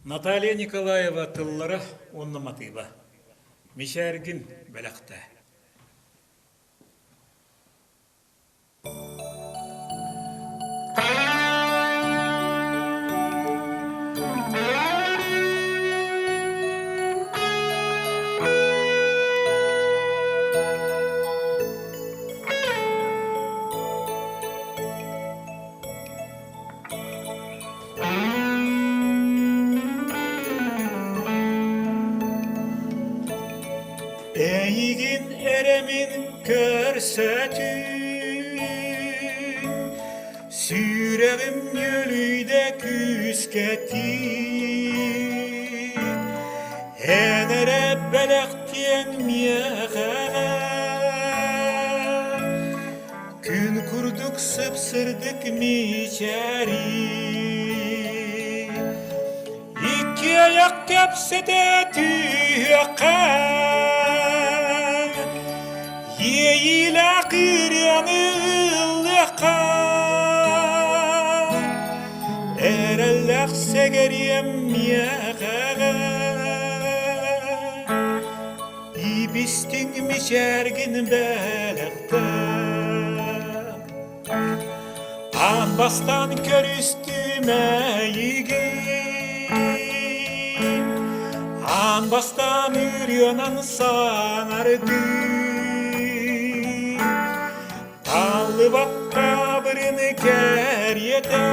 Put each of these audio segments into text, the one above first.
Наталья Николаева тыллара уонна матыыба. Мичээргин бэлэхтээ. Эйигин эрэ мин көрсөтүм, сүрэҕим ньүөлүйдэ күүскэ тиий. Эн эрэ бэлэхтиэҥ миэхэ Күн курдук сып-сырдык мичээрий, Икки айах кэпсэтэ түһүөххэ, Иэйиилээх ырыаны ыллыахха, Эрэллээх сэгэриэм миэхэҕэ. Ибистиҥ мичээргин бэлэхтээ Аан бастаан көрүстүм эйигин Аан бастаан ырыанан саҥардым Тааллыбат таабырыны кэриэтэ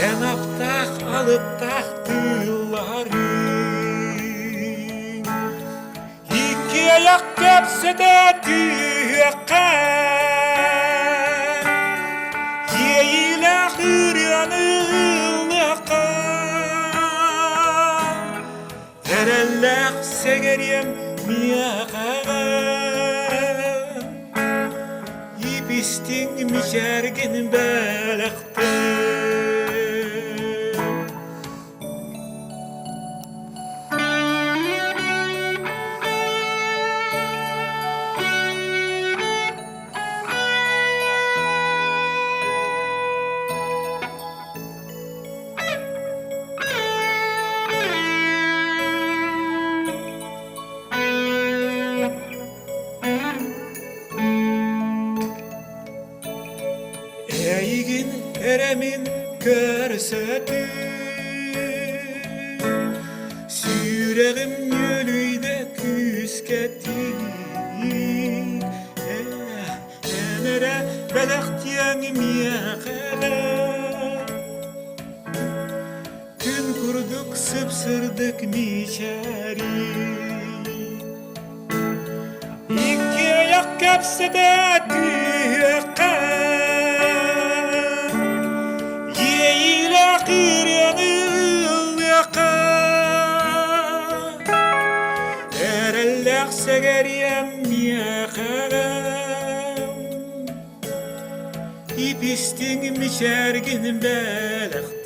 Эн аптаах алыптаах тыылларыҥ Икки айах кэпсэтэ түһүөххэ Иэйиилээх ырыаны ыллыахха Эрэллээх сэгэриэм миэхэ Ибистиҥ мичээргин бэлэхтээ. Эйигин эрэ мин көрсөтүм, сүрэҕим ньүөлүйдэ күүскэ тиий, Эн эрэ бэлэхтиэҥ миэхэ Күн курдук сып-сырдык мичээрий Икки айах кэпсэтэ түһүөххэ Иэйиилээх ырыаны ыллыахха Эрэллээх сэгэриэм миэхэ Ипистиҥ мичээргин бэлэхтээ.